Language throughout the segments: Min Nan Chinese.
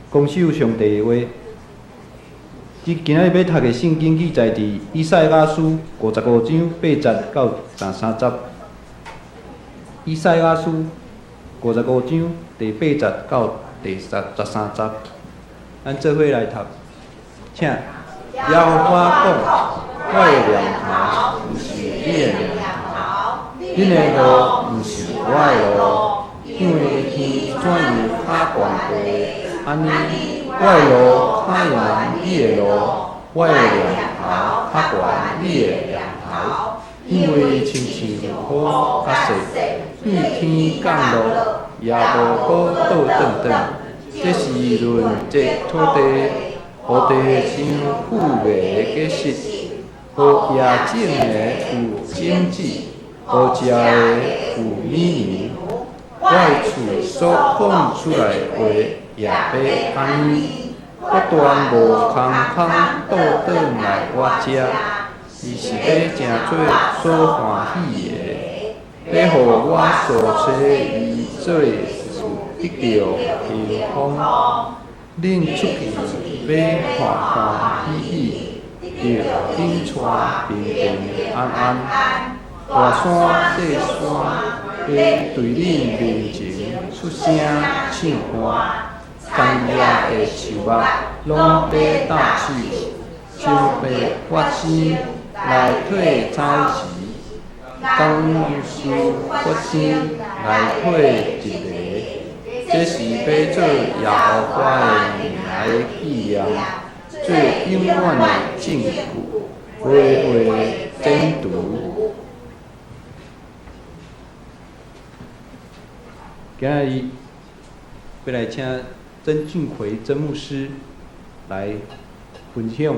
公守上帝的話。今今仔日欲讀的聖經記載佇以賽亞書55章8節到13節。以賽亞書五十五章第八節到第13節，咱做伙來讀，請。耶和華講：我的念頭毋是你的念頭，恁的路毋是我的路。因為天怎樣較懸地，按呢我的路較贏你的路，我的念頭較懸你的念頭。因為親像雨較細，對天降落，也無閣倒轉轉。這是論這土地，予地生富美的果實，予野種的有種子，予食的有米糧。我的喙所講出來的話也欲按呢，不但無空空倒轉來我遮，而是欲成做所歡喜的，欲予我所差伊做的事得著興豐。恁出去欲歡歡喜喜，得引帶平平安安。大山細山欲對恁面前出聲唱和，棕櫚的樹木攏欲拍手，松柏發聲來退草臍，楓樹發聲來退蒺藜。這是欲做耶和華的名的紀念，做永遠的證據，畫畫剪除。今仔日欲來請曾俊奎曾牧師來分享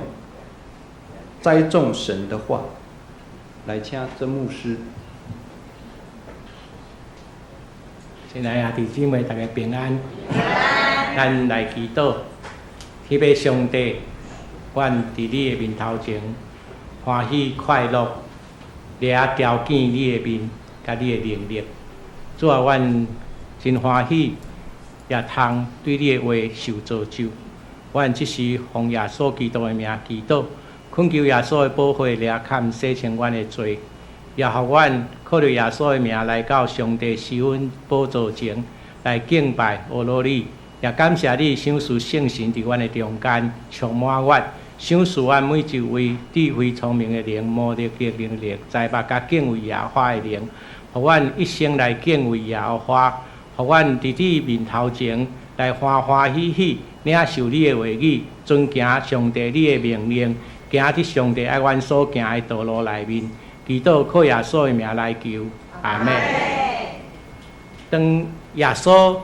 栽種神的話，來請曾牧師。親愛的兄弟姊妹，大家平安。咱來祈禱，天父上帝，阮佇你的面頭前歡喜快樂，掠朝見你的面，佮你的能力。主啊，阮真歡喜，也通對你的話受造就。阮這時奉耶穌基督的名祈禱，懇求耶穌的寶血來崁洗清阮的罪，也予阮靠著耶穌的名來到上帝施恩寶座前來敬拜阿羅你，也感謝你賞賜聖神佇阮的中間充滿阮，賞賜阮每一位智慧聰明的靈、魔力的能力、知目佮敬畏耶和華的靈，予阮一生來敬畏耶和華，予阮佇你面頭前來歡歡喜喜領受你的話語，遵行上帝你的命令，行佇上帝愛阮所行的道路內面。祈禱靠耶穌的名來求，阿們。當耶穌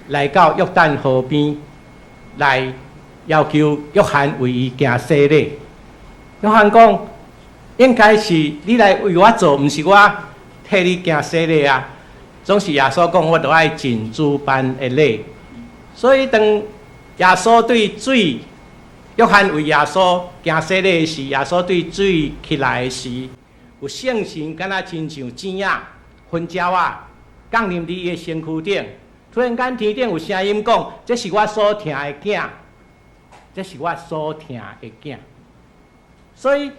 來到約旦河邊，來要求約翰為伊行洗禮。約翰講：應該是你來為我做，毋是我替你行洗禮啊。總是耶穌講，我著愛盡諸般的禮。所以當耶穌對水，約翰為耶穌行洗禮時，耶穌對水起來時，有聖神敢若親像箭仔、薰鳥仔降臨佇伊的身軀頂。突然間天頂有聲音講：這是我所疼的囝，這是我所疼的囝。所以佇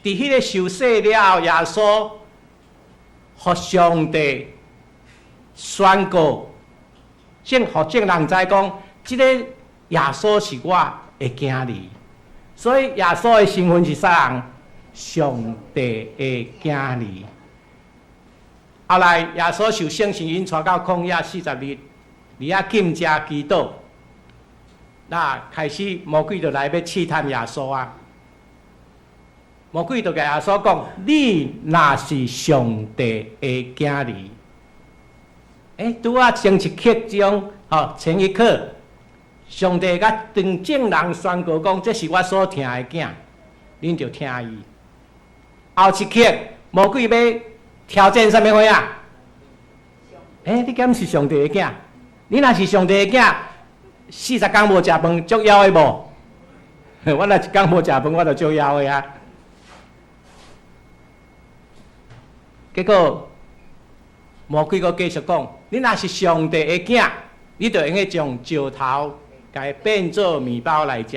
彼個受洗了後，耶穌予上帝宣告，眾予眾人知講，這个耶穌是我的囝兒。所以耶穌的身份是啥人？上帝的囝兒。後來耶穌受聖神引帶到曠野40日，佇遐禁食祈禱。那開始魔鬼就來欲試探耶穌啊！魔鬼就共耶穌講：你若是上帝的囝兒，拄仔前一刻鐘，吼，前一刻，上帝共當眾人宣告講：這是我所疼的囝，恁著聽伊。後一刻，魔鬼欲挑戰啥物貨啊？你敢是上帝的囝？你若是上帝的囝，40工無食飯，足枵的無？我若一工無食飯，我就足枵的啊！結果魔鬼閣繼續講：你若是上帝的囝，你就會用將石頭共伊變做麵包來食。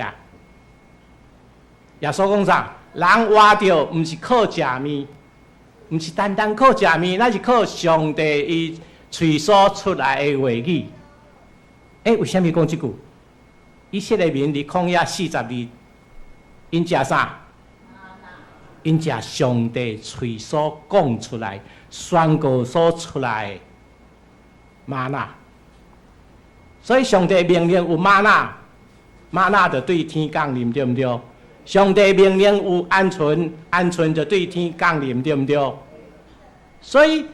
耶穌講啥？人活著毋是靠食麵，毋是單單靠食麵，乃是靠上帝伊喙所出來的話語。欸，為啥物講這句？以色列民佇曠野40日，𪜶食啥？𪜶食上帝喙所講出來、宣告所出來的嗎哪。所以上帝命令有嗎哪，嗎哪就對天降臨，對毋對？上帝命令有鵪鶉，鵪鶉就對天降臨，對毋對？所以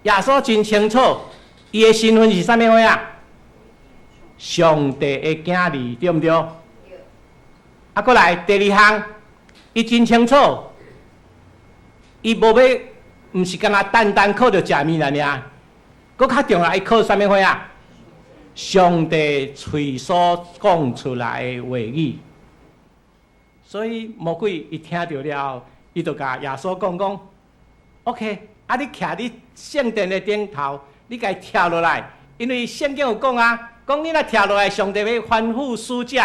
耶穌真清楚，伊的身份是啥物貨啊？上帝的囝兒，對毋對？啊，閣來第二項，伊真清楚，伊無欲，毋是干焦單單靠著食麵爾爾，閣較重要，伊靠啥物貨啊？上帝喙所講出來的話語。所以魔鬼伊聽著了後，伊就共耶穌講講：OK，啊你徛佇聖殿的頂頭，你共伊跳落來，因為聖經有講啊，講你若跳落來，上帝欲吩咐使者，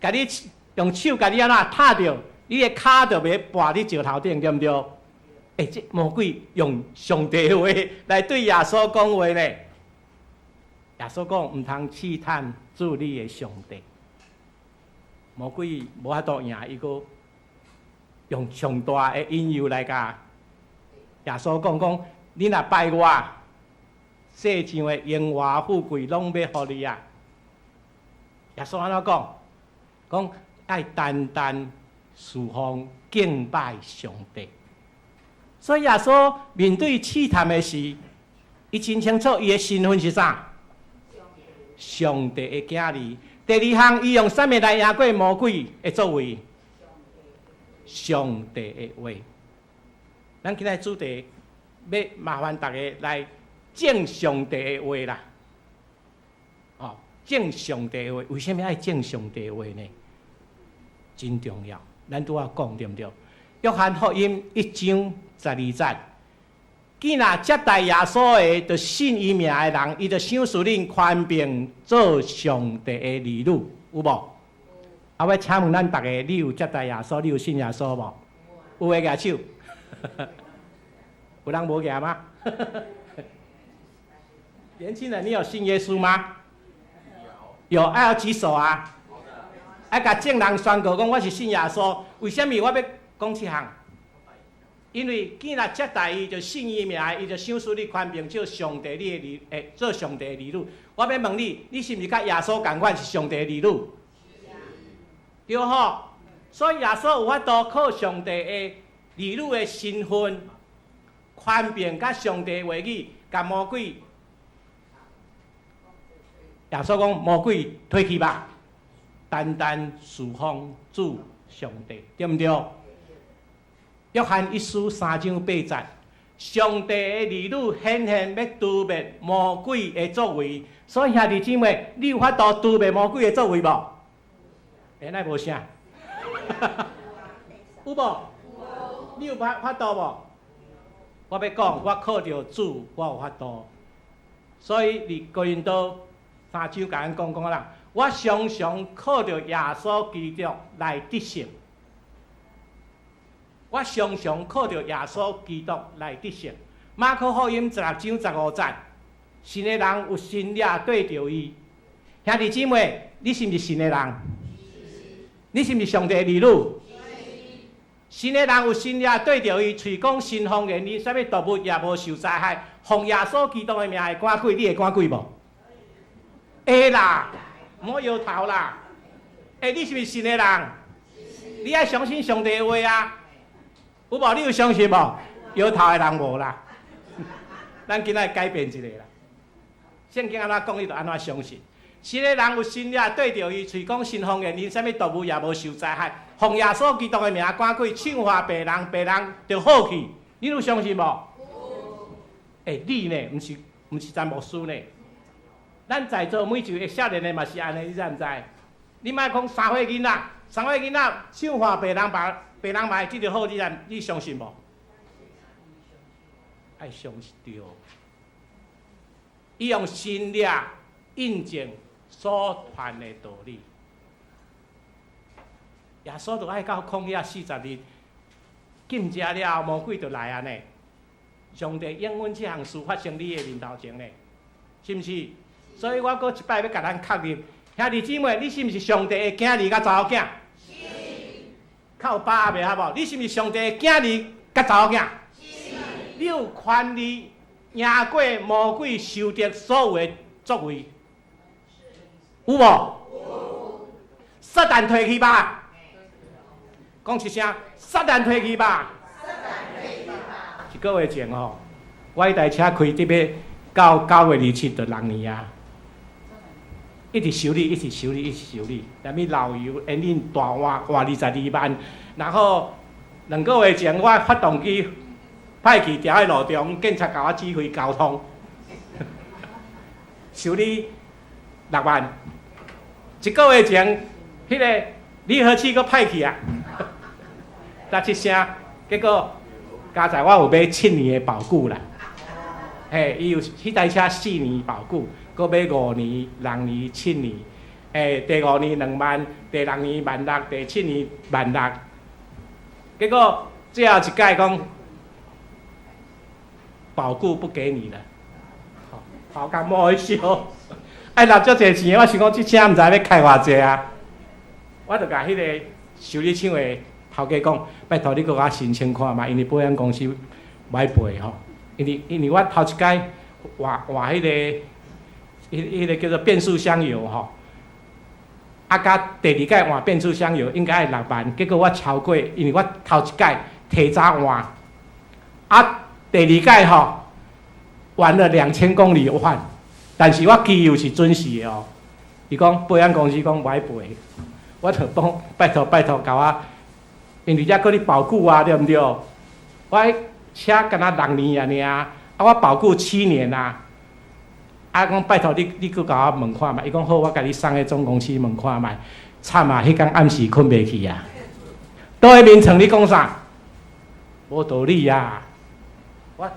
共你用手共你按怎拍著，你的跤就袂絆佇石頭頂，對毋對？欸，這魔鬼用上帝的話來對耶穌講話呢。耶穌講毋通試探主你的上帝。魔鬼無法度贏，伊閣用上大的引誘來共耶穌講講：你若拜我，世上的榮華富貴攏欲予你啊！耶穌按怎講？講愛單單事奉敬拜上帝。所以耶穌面對試探的時，伊真清楚伊的身份是啥？上帝的囝兒。第二項，伊用啥物來贏過魔鬼的作為？上帝的話。咱今仔主題欲麻煩逐家來證上帝的話啦。哦，證上帝的話，為啥物愛證上帝的話呢？真重要，咱拄仔講對毋對？約翰福音1章12節，既若接待耶穌的，就信伊名的人，伊就賞賜恁權柄做上帝的兒女，有無？啊，我請問咱逐家，你有接待耶穌？你有信耶穌無？有的舉手。有人無舉嗎？年輕人，你有信耶穌嗎？有，愛要舉手啊！愛共眾人宣告講，我是信耶穌。為啥物我欲講這項？因為既若接待伊，就信伊名，伊就賞賜你權柄做上帝你的兒，欸，做上帝的兒女。我欲問你，你是毋是佮耶穌仝款是上帝的兒女？對吼。所以耶穌有法度靠上帝的兒女的身份、權柄，佮上帝的話語，共魔鬼。耶穌講：魔鬼退去吧，單單事奉主上帝，對毋對？約翰一書3章8節，上帝的兒女顯現欲除滅魔鬼的作為，所以兄弟姊妹，你有法度除滅魔鬼的作為無？欸，哪無聲？有無？你有法法度無？我欲講，我靠著主，我有法度。所以佇哥林多三章共咱講講啦，我常常靠著耶穌基督來得勝。我常常靠著耶穌基督來得勝。馬可福音16章15節，神的人有神力對著伊。兄弟姊妹，你是毋是神的人？你是毋是上帝的兒女？神的人有神力對著伊，喙講神方言，連啥物毒物也無受災害。奉耶穌基督的名會趕鬼，你會趕鬼無？會啦，毋好搖頭啦。欸，你是毋是神的人？你愛相信上帝的話啊！有無？你有相信無？搖頭的人無啦。咱今仔改變一下啦。聖經按怎講，你就按怎相信。神的人有神力對著伊，喙講神方言，連啥物毒物也無受災害。奉耶穌基督的名趕鬼，唱話病人，病人就好去。你有相信無？有。欸，你呢？毋是毋是詹牧師呢？咱在座每一個少年的嘛是按呢，你知毋知？你莫講三歲囡仔，三歲囡仔唱話病人嘛，病人嘛會得著好，你知你相信無？愛相信對。伊用神力印證所傳的道理。耶穌就愛到曠野40日，禁食了後，魔鬼就來啊呢。上帝應允這項事發生佇伊的面頭前呢，是毋是？所以我閣一擺欲共咱確認，兄弟姊妹，你是毋是上帝的囝兒佮查某囝？是。較有把握袂好無？你是毋是上帝的囝兒佮查某囝？是。你有權利贏過魔鬼仇敵所有的作為，有無？有。撒旦退去吧！講一聲，撒旦退去吧！撒旦退去吧！一個月前吼，我彼台車開佇欲到9月27就6年啊，一直修理，一直修理，一直修理，啥物漏油、引擎大換換22萬，然後2個月前我發動機歹去，佇咧路中，警察共我指揮交通，修理6萬。一個月前，彼個離合器閣歹去啊，六七聲，結果佳哉我有買7年的保固啦，嘿，伊有彼台車4年保固，閣買5年、6年、七年，第五年2萬，第六年1.6萬，第七年1.6萬，結果最後一擺講保固不給你了，頭殼摸去燒，愛納足濟錢，我想講這車毋知欲開偌濟啊，我就共彼個修理廠的頭家講，拜託你閣共我申請看覓，因為保險公司無愛賠吼，因為我頭一擺換換彼個叫做變速箱油吼，啊，佮第二擺換變速箱油應該愛6萬，結果我超過，因為我頭一擺提早換，啊，第二擺吼晚了2000公里換，但是我機油是準時的哦。伊講保險公司講無愛賠，我就講拜託拜託，共我，因為這閣咧保固啊，對毋對？我車敢若6年爾啊，我保固7年啊。啊，講拜託你，你閣共我問看覓？伊講好，我共你送去總公司問看覓。慘啊，彼工暗時睏袂去啊！倒佇眠床你講啥？無道理啊！我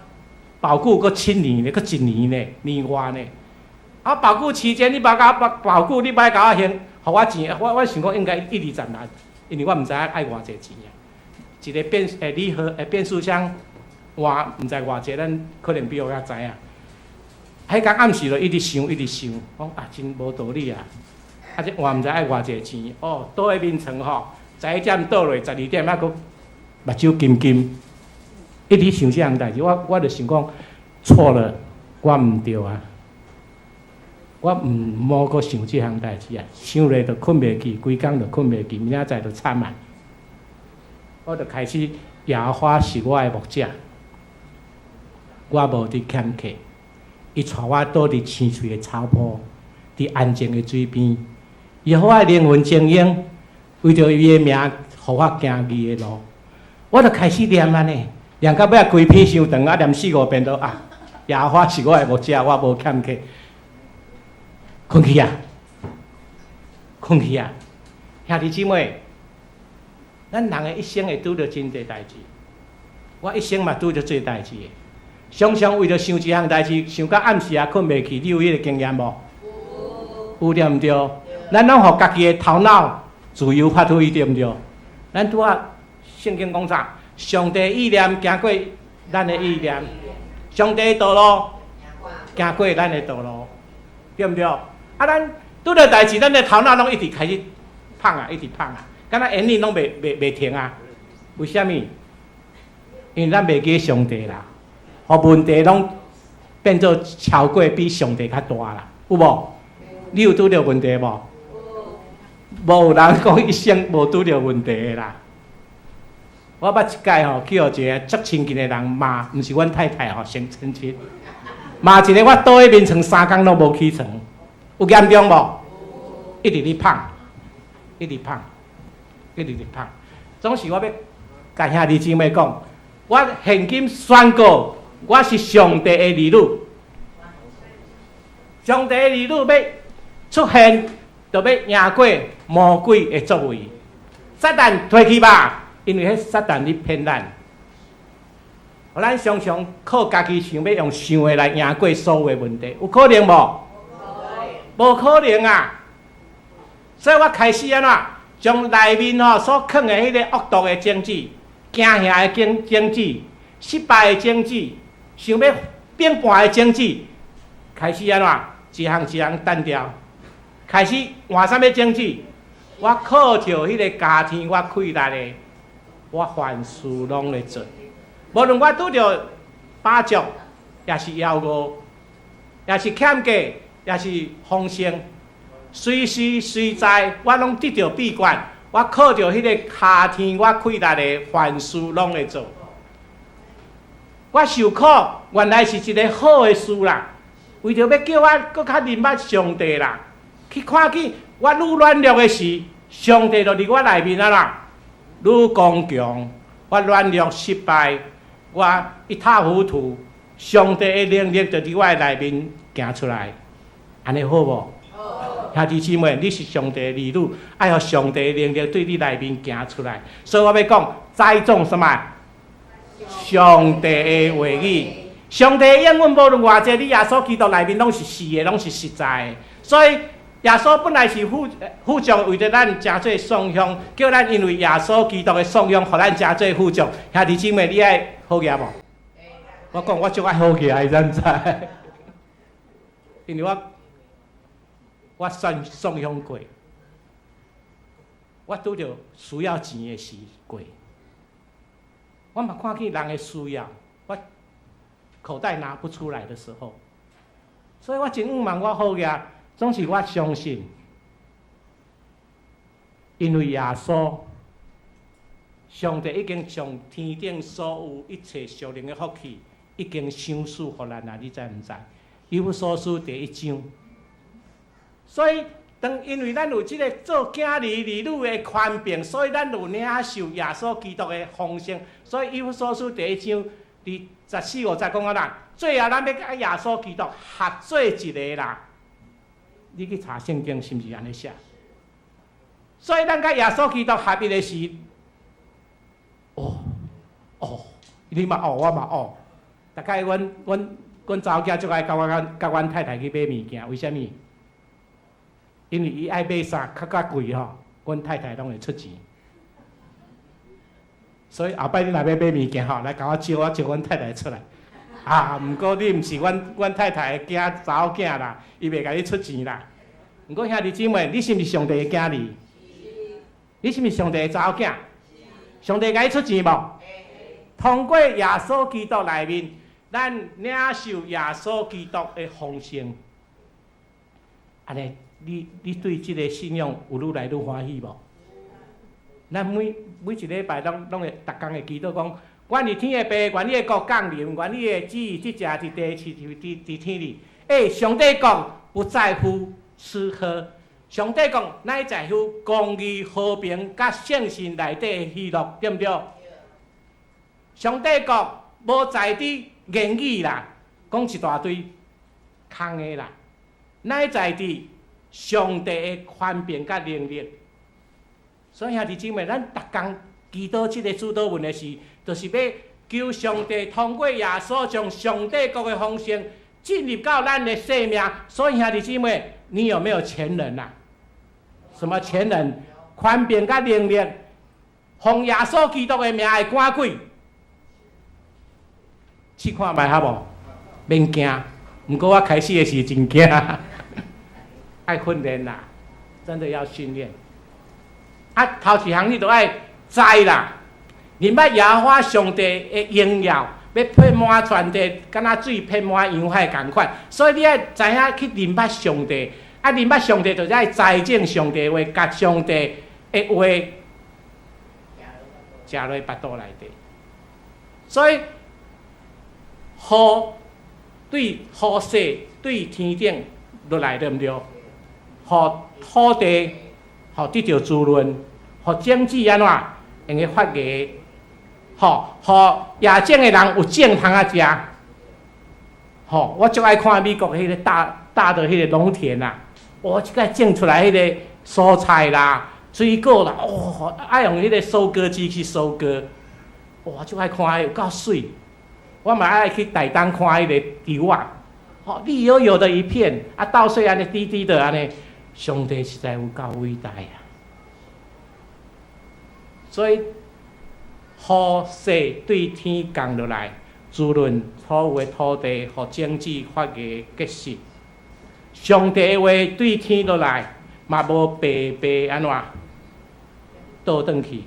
保固閣七年呢，閣一年呢，年外呢。啊，保固期間你無共我保保固，你無愛共我還，予我錢，我想講應該一20萬，因為我毋知影愛偌濟錢啊。一個變離合變速箱換毋知偌濟，咱可能比我較知影。彼工暗時就一直想，一直想，講啊真無道理啊！啊這換毋知愛偌濟錢哦，倒佇眠床吼，11點倒落，12點猶閣目睭金金，一直想這項代誌，我就想講錯了，我毋對啊，我毋莫閣想這項代誌啊，想落就睏袂去，規工就睏袂去，明仔載就慘啊！我就開始耶和華是我的牧者，我無佇欠缺。伊帶我倒佇青翠的草坡，佇安靜的水邊。伊予我的靈魂晶瑩，為著伊的名，予我行義的路。我就開始念按呢，念到尾仔規篇傷長，啊念四五遍都啊，耶和華是我的牧者，我無欠缺。睏去啊，睏去啊，兄弟姊妹，咱人的一生會拄著真濟代誌，我一生嘛拄著濟代誌的。常常為著想一項代誌，想到暗時也睏袂去，你有彼個經驗無？有，有對毋對？咱攏予家己的頭腦自由發揮，對毋對？咱拄仔聖經講啥？上帝意念行過咱的意念，上帝的道路行過咱的道路，對毋對？啊，咱拄著代誌，咱的頭腦攏一直開始碰啊，一直碰啊，敢若煙癮攏袂停啊？為啥物？因為咱袂記上帝啦。予問題攏變做超過比上帝較大啦，有無？你有拄著問題無？無有人講一生無拄著問題的啦。我捌一擺吼，去予一个足親近的人罵，毋是阮太太吼，先澄清。罵一个我倒佇眠床3工攏無起床，有嚴重無？一直咧碰，一直碰，一直咧碰。總是我欲共兄弟姊妹講，我現今宣告，我是上帝的兒女。上帝的兒女欲出現，就欲贏過魔鬼的作為。撒旦退去吧，因為彼撒旦咧騙咱。咱常常靠家己想欲用想的來贏過所有的問題，有可能無？無可能啊！所以我開始按怎，將內面吼所囥的彼個惡毒的種子、驚嚇的種子、失敗的種子、想欲反叛的種子，開始按怎，一項一項擲掉。開始換啥物種子？我靠著彼個加添我氣力的，我凡事攏會做。無論我拄著飽足，抑是枵餓，抑是欠價，抑是豐盛，隨時隨在，我攏得著秘訣。我靠著彼個加添我氣力的，凡事攏會做。我受苦，原來是一個好的事啦，為著欲叫我閣較認捌上帝啦。去看見我愈軟弱的時，上帝就佇我內面啊啦，愈剛強。我軟弱失敗，我一塌糊塗，上帝的能力就佇我的內面行出來，按呢好無？好。兄弟姊妹，你是上帝的兒女，愛予上帝的能力對你內面行出來。所以我欲講，栽種啥物？上帝的話語，上帝的應允無論偌濟，佇耶穌基督內面攏是是的，攏是實在的。所以耶穌本來是富足，為著咱成做送香，叫咱因為耶穌基督的送香，予咱成做富足。兄弟姊妹，你愛好額無？我講我足愛好額，你知毋知？因為我算送香過，我拄著需要錢的時過，我嘛看見人的需要，我口袋拿不出來的時候，所以我真向望我好額。總是我相信，因為耶穌，上帝已經將天頂所有一切屬靈的福氣，已經賞賜予咱啊！你知毋知？以弗所書第一章。所以，當因為咱有這個做囝兒兒女的權柄，所以咱有領受耶穌基督的豐盛。所以以弗所書第一章佇十四五節講啊啦，最後咱欲佮耶穌基督合做一個啦。你去查聖經是毋是按呢寫？所以咱佮耶穌基督合一的時，哦哦，你嘛哦，我嘛哦。逐擺阮查某囝足愛佮我佮阮太太去買物件，為啥物？因為伊愛買衫較較貴吼，阮太太攏會出錢。所以後擺你若欲買物件吼，來共我招，我招阮太太出來。啊，毋過你毋是阮太太的囝查某囝啦，伊袂共你出錢啦。毋過兄弟姊妹，你是毋是上帝的囝兒？你是毋是上帝的查某囝？上帝共你出錢無？通過耶穌基督內面，咱領受耶穌基督的豐盛。按呢，你對這個信仰有愈來愈歡喜無？咱每一禮拜攏會逐工會祈禱講。願你天的父，願你的國降臨，願你的旨意執行佇地，親像佇天裡。欸，上帝講不在乎吃喝，上帝講乃在乎公義、和平、佮聖神內底的喜樂，對毋對？上帝國無在佇言語啦，講一大堆空的啦，乃在佇上帝的權柄佮能力。所以兄弟姊妹，咱逐工祈禱這個主禱文的時，就是欲求上帝通過耶穌將上帝國的豐盛進入到咱的生命。所以兄弟姊妹，你有沒有權能啊？什麼權能？權柄佮能力，奉耶穌基督的名會趕鬼。試看覓好無？免驚。毋過我開始的時真驚，愛訓練啦，真的要訓練。啊，頭一項你著愛知啦，認捌耶和華上帝的榮耀，欲遍滿全地，敢若水遍滿洋海仝款。所以你愛知影去認捌上帝，啊，認捌上帝就是愛栽種上帝話，共上帝的話食落腹肚內底。所以，雨對雨勢對天頂落來，對毋對？予土地，予得著滋潤，予種子按怎會用發芽，吼，予野種的人有種通仔食。吼，我足愛看美國彼個大大的彼個農田啊，哇，這個種出來彼個蔬菜啦、水果啦，哦，愛用彼個收割機去收割，哇，足愛看，有夠媠。我嘛愛去台東看彼個稻仔，吼，綠油油的一片，啊，稻穗按呢低低的按呢，上帝實在有夠偉大啊！所以雨勢對天降落來，滋潤所有的土地，予種子發芽結實。上帝的話對天落來，嘛無白白按怎倒轉去，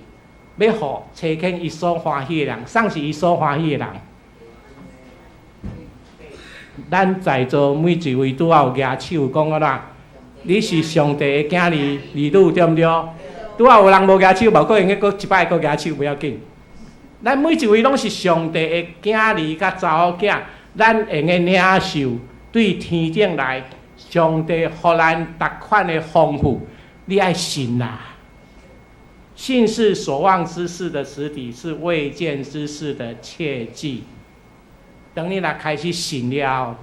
欲予差遣伊所歡喜的人，啥是伊所歡喜的人？咱在座每一位拄仔有舉手講按怎？你是上帝的囝兒兒女，對毋對？拄仔有人無舉手，無可能閣一擺閣舉手，無要緊。咱每一位攏是上帝的囝兒佮查某囝，咱會用得領受對天頂來上帝予咱逐款的豐富，你愛信啦。信是所望之事的實底，是未見之事的確據。當你若開始信了，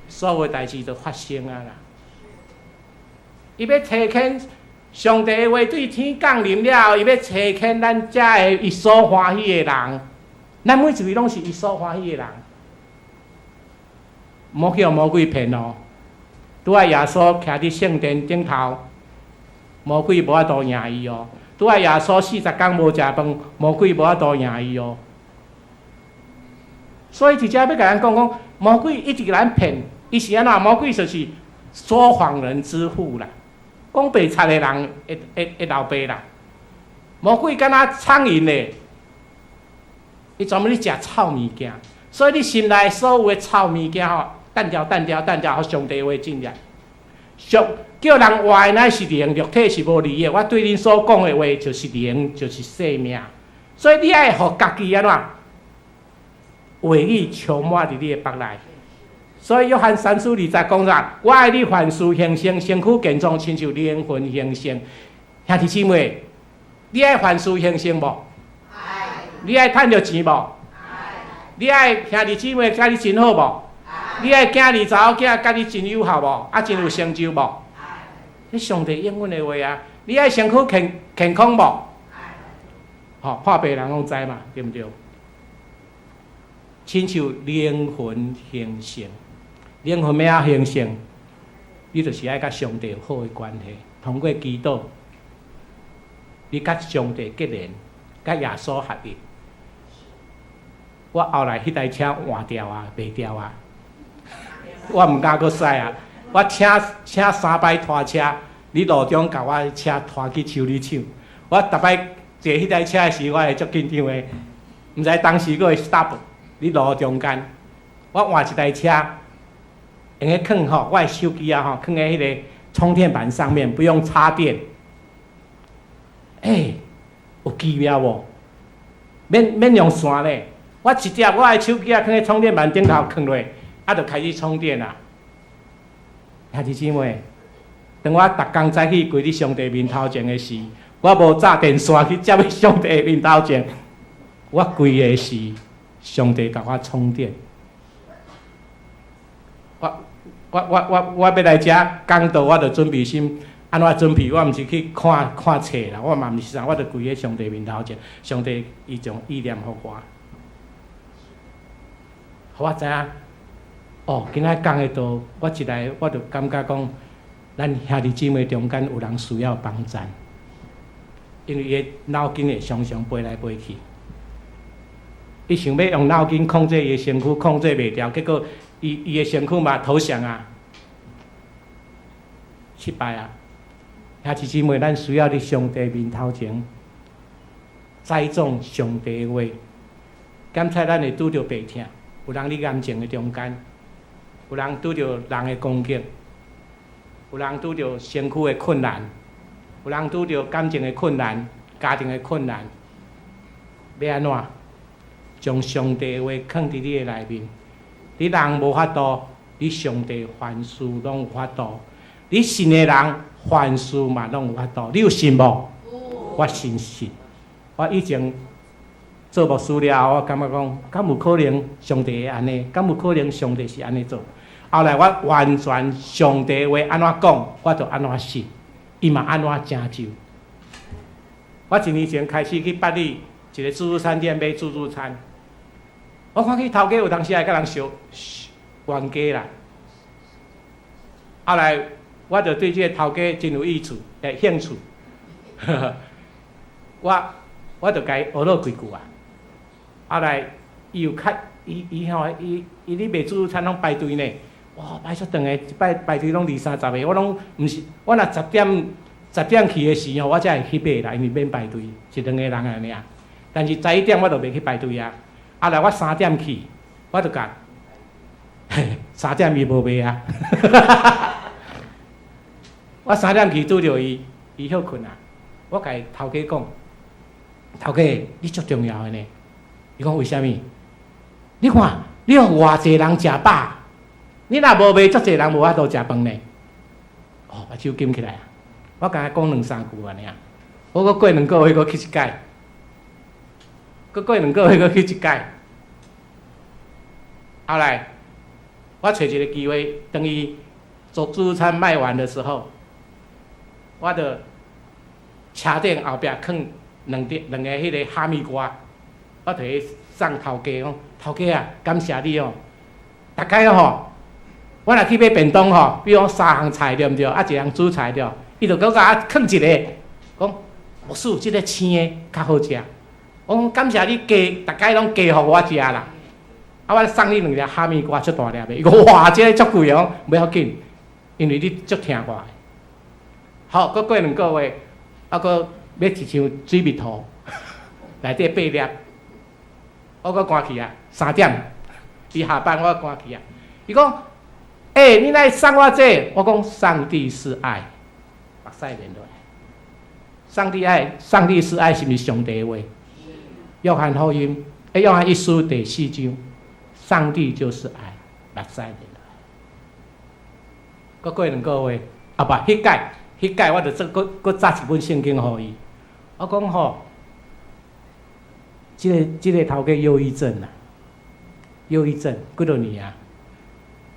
所有代誌就發生啊啦。伊欲差遣上帝的話對天降臨了，伊欲差遣咱遮的伊所歡喜的人，咱每一位攏是伊所歡喜的人，莫去予魔鬼騙哦。拄仔耶穌徛佇聖殿頂頭，魔鬼無法度贏伊哦。拄仔耶穌40工無食飯，魔鬼無法度贏伊哦。所以佇遮欲共咱講講，魔鬼一直共咱騙，伊是按怎？魔鬼就是說謊人之父啦。講白賊的人會老爸啦。魔鬼敢若蒼蠅咧，伊專門咧食臭物件，所以你心內所有的臭物件吼，擲掉、擲掉、擲掉，予上帝話進來。上叫人活的乃是靈，肉體是無利的。我對恁所講的話就是靈，就是生命。所以你愛予家己按怎？話語充滿佇你的腹內。所以約翰三書二節講啥？我愛你凡事興盛，身軀健壯，親像靈魂興盛。兄弟姊妹，你愛凡事興盛無？愛。你愛趁著錢無？愛。你愛兄弟姊妹佮你真好無？愛。你愛囝兒查某囝佮你真友好無？啊，真有成就無？愛。這上帝應允的話啊！你愛身軀健健康無？愛。吼，破病人攏知嘛，對毋對？親像靈魂興盛，靈魂欲按怎興盛，你就是愛佮上帝有好的關係，通過祈禱，你佮上帝結連，佮耶穌合一。我後來彼台車換掉啊，賣掉啊，我毋敢閣駛啊。我請請三擺拖車，佇路中共我車拖去修理廠。我逐擺坐彼台車的時，我會足緊張的，毋知當時閣會 stop 佇路中間。我換一台車，用得囥吼，我的手機啊吼，囥佇彼個充電板上面，不用插電。欸，有奇妙無？免免用線咧，我直接我的手機啊，囥佇充電板頂頭囥落，啊，就開始充電啦。兄弟姊妹，當我逐工早起跪佇上帝面頭前的時，我無插電線去接去上帝面頭前，我跪的時，上帝共我充電。我我我我我欲來遮講道，我就準備心按怎準備？我毋是去看看冊啦，我嘛毋是啥，我就跪佇上帝面頭前，上帝伊將意念予我，予我知影。哦，今仔講的道，我一來我就感覺講，咱兄弟姊妹中間有人需要幫贊，因為伊的腦筋會常常飛來飛去，伊想欲用腦筋控制伊的身軀，控制袂牢，結果伊伊的身軀嘛投降啊，失敗啊！兄弟姊妹，咱需要佇上帝面頭前栽種上帝的話，檢測咱會拄著病痛，有人佇癌症的中間。有人拄著人的攻擊，有人拄著身軀的困難，有人拄著感情的困難、家庭的困難，欲按怎？將上帝的話囥佇你的內面，你人無法度，你上帝凡事攏有法度。你信的人，凡事嘛攏有法度。你有信無？我深信。我以前做牧師了後，我感覺講，敢有可能上帝會按呢？敢有可能上帝是按呢做？後來我完全上帝話按怎講，我就按怎信，伊嘛按怎成就。我一年前開始去八里一個自助餐店買自助餐，我看見頭家有當時會佮人相冤家啦。後來我就對這个頭家真有意趣，興趣。我就共伊學落幾句啊。後來伊有較伊伊吼伊伊咧賣自助餐攏排隊呢，哇，排足長的，一擺排隊攏二三十个，我攏毋是，我若10點去的時吼，我才會去買啦，因為免排隊，一兩個人按呢爾。但是11點我就袂去排隊啊。後來我三點去，我就共三點伊無賣啊。我三點去拄著伊，伊歇睏啊。我共頭家講，頭家你足重要的呢。伊講為啥物？你看，你予偌濟人食飽，你若無賣，足濟人無法度食飯呢。哦，目睭金起來啊！我共伊講兩三句按呢爾。我閣過2個月閣去一擺，閣過兩個月閣去一擺。後來我揣一个機會，當伊做自助餐賣完的時候，我就車頂後壁囥兩碟兩个彼个哈密瓜，我提去送頭家講，頭家啊，感謝你哦。逐擺吼，我若去買便當吼，比如講三項菜對毋對？啊，一項主菜對，伊就閣共我囥一个，講牧師，這个青的較好食。我講感謝你加，逐擺攏加予我食啦。啊，我送你兩粒哈密瓜，足大粒的。伊講哇，這个足貴哦，無要緊，因為你足疼我的。好，閣過2個月，啊，閣買一箱水蜜桃，內底八粒，我閣趕去啊，三點，伊下班我趕去啊。伊講，欸，你來送我這個？我講上帝是愛，目屎流落來。上帝愛，上帝是愛，是毋是上帝話？約翰福音，欸，約翰一書第四章，上帝就是愛，目屎流落來。閣過兩個月，啊不，彼屆我就做閣閣紮一本聖經予伊。我講吼，這个頭家憂鬱症啊，憂鬱症幾若年啊。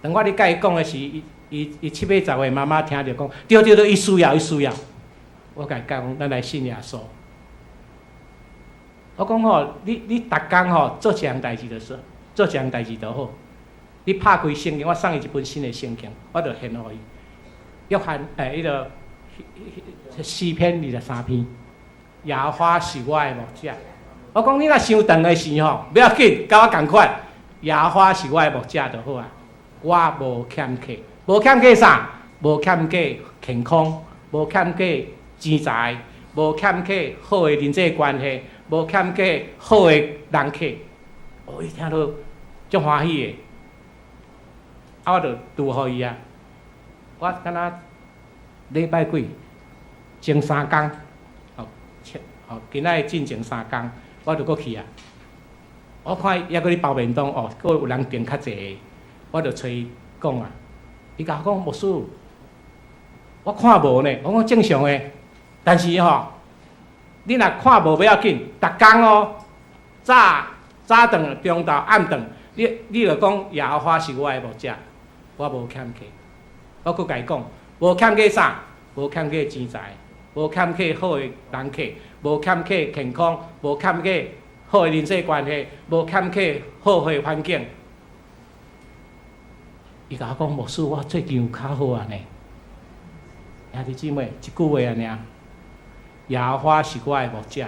當我咧共伊講的時，伊伊伊七八十歲媽媽聽著講，對對對，伊需要，伊需要。我共伊講，咱來信耶穌。我講吼，你逐工吼做一項代誌就是，做一項代誌就好。你拍開聖經，我送伊一本新的聖經，我就獻予伊。約翰，欸，彼个詩篇23篇，耶和華是我的牧者。我講你若傷長的時吼，不要緊，佮我仝款。耶和華是我的牧者就好啊，我無欠缺，無欠缺啥？無欠缺健康，無欠缺錢財，無欠缺好的人際關係，無欠缺好的人客。哦，伊聽著足歡喜的，啊，我就拄予伊啊。我敢若禮拜幾？前三工，哦，哦，今仔日進前三工，我就閣去啊。我看伊猶閣咧包便當，哦，閣有人訂較濟，我就揣伊講啊。伊共我講牧師，我看無呢，我講正常的，但是吼，你若看無不要緊，逐工哦，早早頓、中晝、暗頓，你就講耶和華是我的牧者，我無欠缺。我閣共伊講，無欠缺啥？無欠缺錢財，無欠缺好的人客，無欠缺健康，無欠缺好的人際關係，無欠缺好的環境。伊共我講，牧師，我最近有較好啊呢。兄弟姊妹，一句話按呢，耶和華是我的牧者，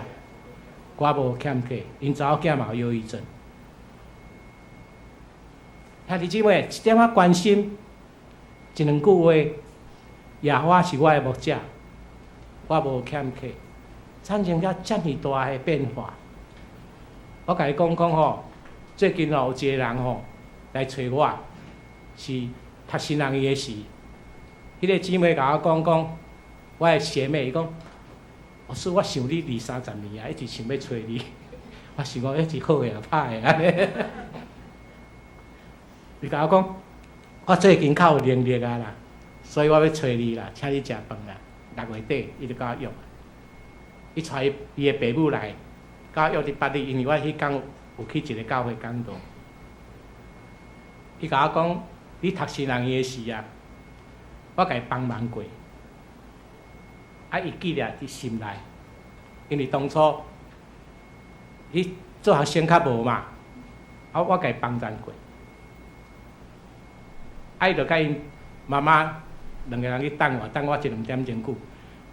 我無欠缺。𪜶查某囝嘛有憂鬱症。兄弟姊妹，一點仔關心，一兩句話，耶和華是我的牧者，我無欠缺，產生了遮爾大的變化。我共你講講吼，最近吼有一個人吼來揣我，是讀新人院的時，彼個姊妹共我講講，我的學妹伊講，牧師，我想你二三十年啊，一直想欲揣你。我想講，彼是好的抑歹的按呢。伊共我講，我最近較有能力啊啦，所以我欲揣你啦，請你食飯啦。6月底，伊就共我約。伊帶伊伊的爸母來，共我約佇八里，因為我彼工有去一个教會講道。伊共我講，你讀新人院的時啊，我共伊幫忙過。啊，伊記掠佇心內，因為當初伊做學生較無嘛，啊，我共伊幫贊過。啊，伊就共𪜶媽媽兩个人去等我，等我一兩點鐘久。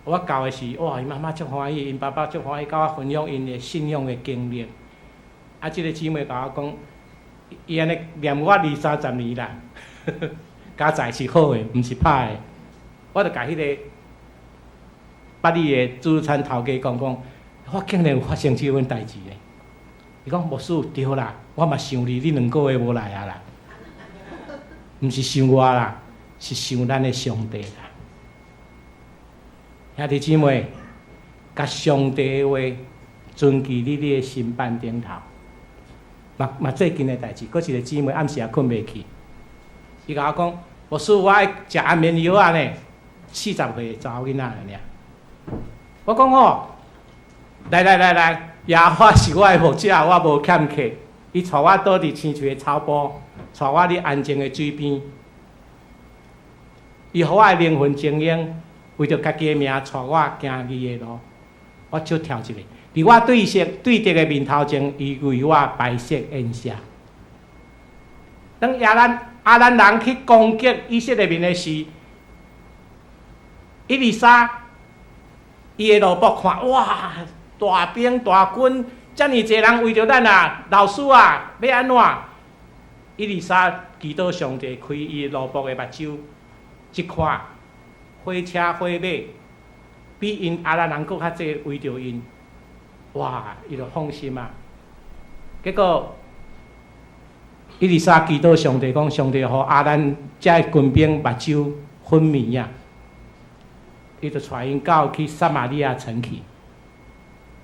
我到的時，哇！𪜶媽媽足歡喜，𪜶爸爸足歡喜，佮我分享𪜶的信仰的經歷。啊，這个姊妹共我講，伊按呢念我二三十年啦，佳哉是好的，毋是歹的。我就共彼个捌你的自助餐頭家講講，我竟然有發生這款代誌呢。伊講牧師對啦，我嘛想你，你2個月無來啊啦，毋是想我啦，是想咱的上帝啦。兄弟姊妹，共上帝的話存佇你的心版頂頭。嘛嘛最近的代誌，閣一个姊妹暗時也睏袂去，伊共我講，牧師，我愛食安眠藥仔呢，40歲的查某囡仔爾。我講吼，來來來來，耶和華是我的牧者，我無欠缺。伊帶我倒佇青翠的草埔，帶我佇安靜的水邊。伊予我的靈魂晶瑩，為著家己的名帶我行義的路。我笑跳一下，佇我對敵的面頭前，伊為我擺設宴席。當亞蘭人去攻擊以色列民的時，以利沙伊的奴僕看，哇，大兵大軍，遮爾濟人圍著咱啊，老師啊，欲按怎？以利沙祈禱上帝開伊奴僕的目睭，一看，火車火馬比𪜶亞蘭人閣較濟圍著𪜶，哇！伊就放心啊。結果，以利沙祈禱上帝講，上帝予亞蘭遮的軍兵目睭昏迷啊！伊就帶𪜶到去撒瑪利亞城去。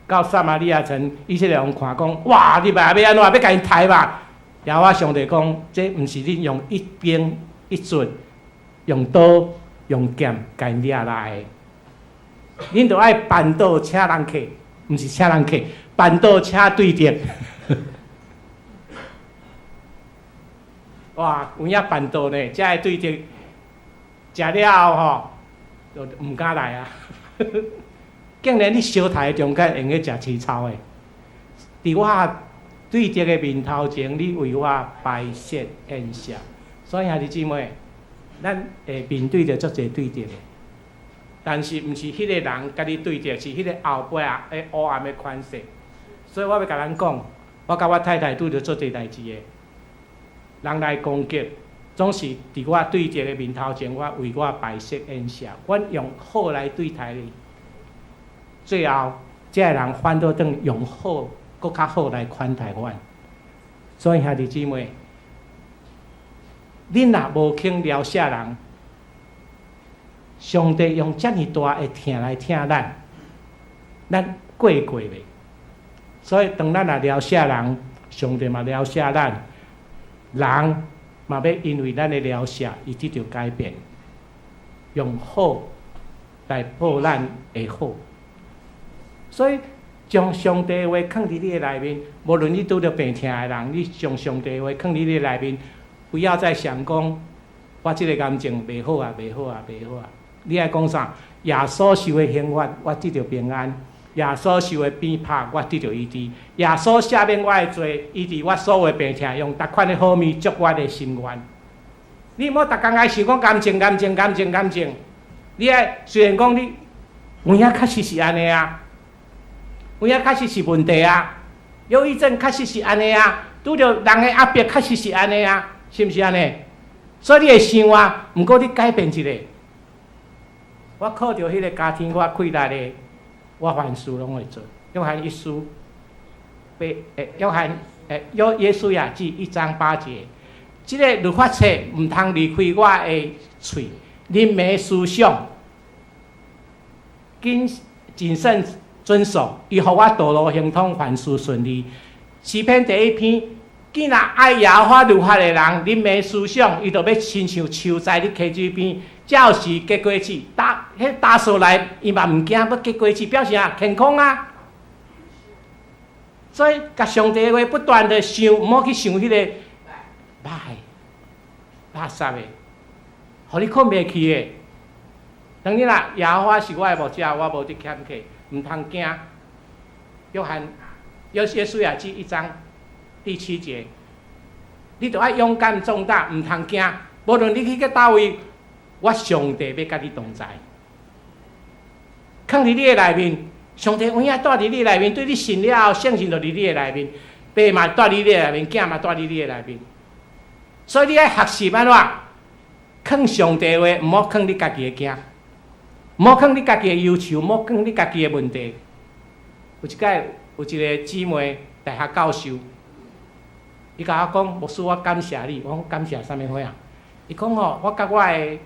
到撒瑪利亞城，以色列王看講，哇！你欲按怎？欲共𪜶刣吧？耶和華上帝講，這毋是恁用一兵一卒，用刀用劍共𪜶掠來的。恁著愛辦桌請人客，毋是請人客，辦桌請對敵。哇，有影辦桌呢，遮的對敵食了後吼，就毋敢來啊。竟然你相刣的中間會用得食青草的，佇我對敵的面頭前，你為我擺設宴席。所以兄弟姊妹，咱會面對著足濟對敵的。但是毋是彼個人共你對敵，是彼個後背仔的黑暗的權勢。所以我欲共咱講，我佮我太太拄著足濟代誌的，人來攻擊，總是佇我對敵的面頭前，我為我擺設宴席，阮用好來對待伊。最後，這个人反倒轉用好，閣較好來款待阮。所以兄弟姊妹，恁若無肯饒赦人，上帝用遮爾大的疼來疼咱，咱過過袂？所以當咱若饒赦人，上帝嘛饒赦咱，人嘛欲因為咱的饒赦，伊得著改變，用好來報咱的好。所以將上帝的話囥佇你的內面，無論你拄著病疼的人，你將上帝的話囥佇你的內面，不要再想講我這个癌症袂好啊，袂好啊，袂好啊。你愛講啥？耶穌受的刑罰，我得著平安；耶穌受的鞭拍，我得著醫治；耶穌赦免我的罪，醫治我所有的病痛，用逐款的好物足我的心願。你毋好逐工愛想講癌症、癌症、癌症、癌症。你愛雖然講你有影確實是按呢啊，有影確實是問題啊，憂鬱症確實是按呢啊，拄著人的壓迫確實是按呢啊，是毋是按呢？所以你會想啊，毋過你改變一下。我靠著彼个家天我氣力的，我凡事攏會做。約翰一書，八欸，約翰欸，約約書亞記1章8節，這个律法冊毋通離開我的喙，恁暝思想，謹謹慎遵守，伊予我道路亨通，凡事順利。詩篇第一篇，見若愛耶和華律法的人，恁暝思想，伊就欲親像樹栽佇溪水邊，照時結果子，打彼大雪來，伊嘛毋驚，欲結果子，表示啥？健康啊！所以，共上帝的話不斷的想，毋好去想彼个歹、垃圾的，予你睏袂去的。當你若耶和華是我的牧者，我無得欠缺，毋通驚。約翰約約書亞記1章第7節，你著愛勇敢壯膽，毋通驚。無論你去到佗位，我上帝欲佮你同在。囥佇你的內面，上帝有影蹛佇你的內面，對你信了後，聖神就佇你的內面，爸嘛蹛佇你的內面，囝嘛蹛佇你的內面。所以你愛學習按怎？囥上帝話，毋好囥你家己的驚，毋好囥你家己的憂愁，毋好囥你家己的問題。有一擺有一个姊妹，大學教授，伊共我講：牧師，我感謝你。我講感謝啥物貨啊？伊講吼，我佮我的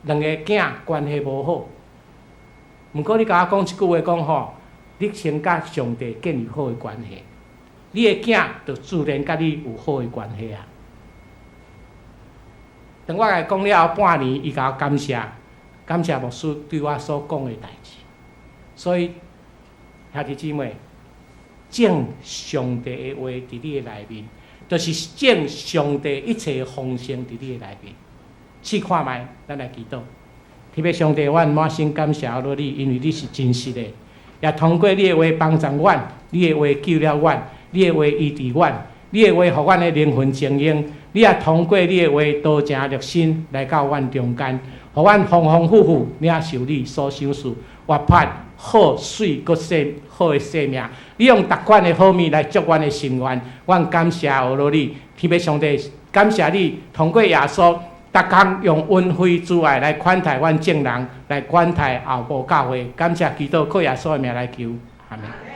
兩个囝關係無好，毋過你共我講一句話，講吼，你先佮上帝建立好的關係，你的囝就自然佮你有好的關係啊。當我共伊講了後半年，伊共我感謝，感謝牧師對我所講的代誌。所以兄弟姊妹，種上帝的話佇你的內面，就是種上帝一切豐盛佇你的內面。試看覓，咱來祈禱。天父上帝，阮滿心感謝你，因為你是真實的，也通過你的話幫助阮，你的話救了阮，你的話醫治阮，你的話予阮的靈魂晶瑩。你也通過你的話道成肉身來到阮中間，予阮豐豐富富領受你所賞賜活潑好媠閣生好的生命。你用逐款的好物來足阮的心願，阮感謝阿羅你，天父上帝，感謝你通過耶穌，逐工用恩惠慈愛來款待阮眾人，來款待後埔教會。感謝基督，靠耶穌的名來求，阿門。